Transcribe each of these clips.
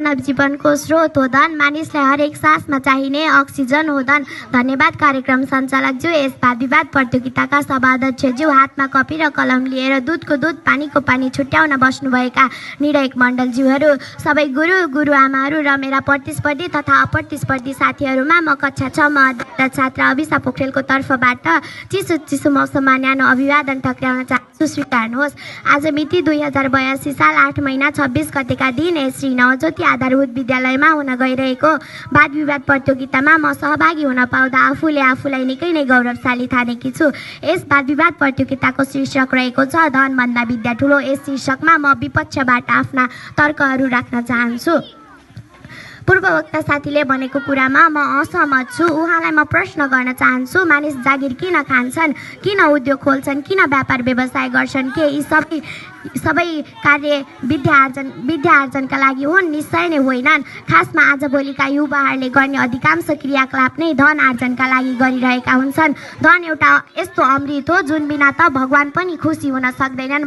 मानव जीवनको स्रोत हो धन, मानिसलाई हरेक सासमा चाहिने अक्सिजन हो धन। धन्यवाद। कार्यक्रम सञ्चालकज्यू, यस वाद विवाद प्रतियोगिताका सभाध्यक्षज्यू, हातमा कपी र कलम लिएर दुधको दुध पानीको पानी छुट्याउन बस्नुभएका निर्णायक मण्डलज्यूहरू, सबै गुरुआमाहरू र मेरा प्रतिस्पर्धी तथा अप्रतिस्पर्धी साथीहरूमा म कक्षा 6 मा अध्ययनरत छात्र अभिषा पोखरेलको तर्फबाट चिसो मौसममा न्यानो अभिवादन टक्राउन चाहन्छु, स्वीकार्नुहोस्। आज मिति 2082 साल 8 महिना 26 गतेका दिन श्री नवज्योति आधारभूत विद्यालयमा हुन गइरहेको वाद विवाद प्रतियोगितामा म सहभागी हुन पाउँदा आफूलाई निकै नै गौरवशाली ठानेकी छु। यस वाद विवाद प्रतियोगिताको शीर्षक रहेको छ धनभन्दा विद्या ठुलो। यस शीर्षकमा म विपक्षबाट आफ्ना तर्कहरू राख्न चाहन्छु। पूर्ववक्ता साथीले भनेको कुरामा म असहमत छु। उहाँलाई म प्रश्न गर्न चाहन्छु, मानिस जागिर किन खान्छन्, किन उद्योग खोल्छन्, किन व्यापार व्यवसाय गर्छन्? के यी सबै कार्य विद्या आर्जनका लागि हुन्? निश्चय नै होइनन्। खासमा आजभोलिका युवाहरूले गर्ने अधिकांश क्रियाकलाप नै धन आर्जनका लागि गरिरहेका हुन्छन्। धन एउटा यस्तो अमृत हो जुन बिना त भगवान पनि खुसी हुन सक्दैनन्।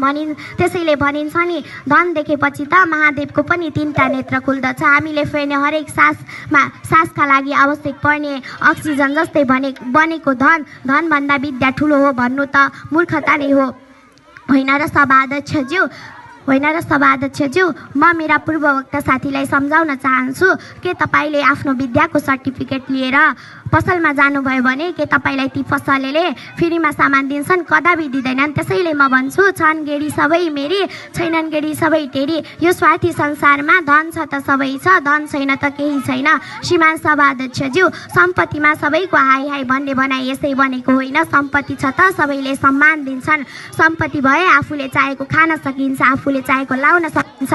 त्यसैले भनिन्छ नि, धन देखेपछि त महादेवको पनि 3टा नेत्र खुल्दछ। हामीले फेर्ने हरेक सासका लागि आवश्यक पर्ने अक्सिजन जस्तै बनेको धनभन्दा विद्या ठुलो हो भन्नु त मूर्खता नै हो। होइन र सभाध्यक्षज्यू, म मेरा पूर्ववक्ता साथीलाई सम्झाउन चाहन्छु, के तपाईँले आफ्नो विद्याको सर्टिफिकेट लिएर पसलमा जानुभयो भने के तपाईँलाई ती पसलले फ्रीमा सामान दिन्छन्? कदापि दिँदैनन्। त्यसैले म भन्छु, छन् गेडी सबै मेरी, छैनन् गेडी सबै टेरी। यो स्वार्थी संसारमा धन छ त सबै छ, धन छैन त केही छैन। श्रीमान सभाध्यक्षज्यू, सम्पत्तिमा सबैको हाई हाई भन्ने भनाइ यसै बनेको होइन। सम्पत्ति छ त सबैले सम्मान दिन्छन्। सम्पत्ति भए आफूले चाहेको खान सकिन्छ, आफूले चाहेको लाउन सकिन्छ।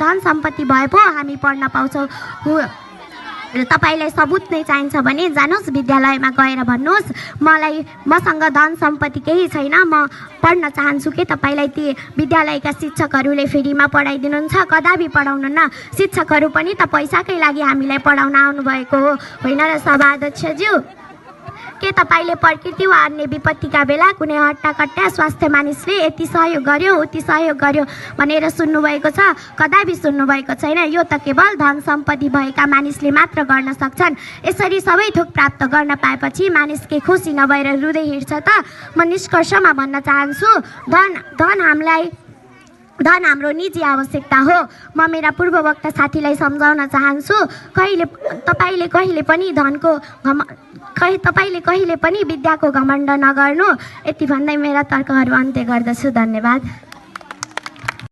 धन सम्पत्ति भए पो हामी पढ्न पाउँछौँ। तपाईँलाई सबुत नै चाहिन्छ भने जानुहोस् विद्यालयमा गएर भन्नुहोस्, मसँग धन सम्पत्ति केही छैन, म पढ्न चाहन्छु। के तपाईँलाई ती विद्यालयका शिक्षकहरूले फ्रीमा पढाइदिनुहुन्छ? कदापि पढाउनुहुन्न। शिक्षकहरू पनि त पैसाकै लागि हामीलाई पढाउन आउनुभएको हो। होइन र सभाध्यक्षज्यू, के तपाईँले प्रकृति वा अन्य विपत्तिका बेला कुनै हट्टाकट्टा स्वास्थ्य मानिसले यति सहयोग गर्यो उति सहयोग गर्यो भनेर सुन्नुभएको छ? कदापि सुन्नुभएको छैन। यो त केवल धन सम्पत्ति भएका मानिसले मात्र गर्न सक्छन्। यसरी सबै थोक प्राप्त गर्न पाएपछि मानिस के खुसी नभएर रुँदै हिँड्छ त? म निष्कर्षमा भन्न चाहन्छु, धन हाम्रो निजी आवश्यकता हो। म मेरा पूर्ववक्ता साथीलाई सम्झाउन चाहन्छु, तपाईँले कहिले पनि विद्याको घमण्ड नगर्नु। यति भन्दै मेरा तर्कहरू अन्त्य गर्दछु। धन्यवाद।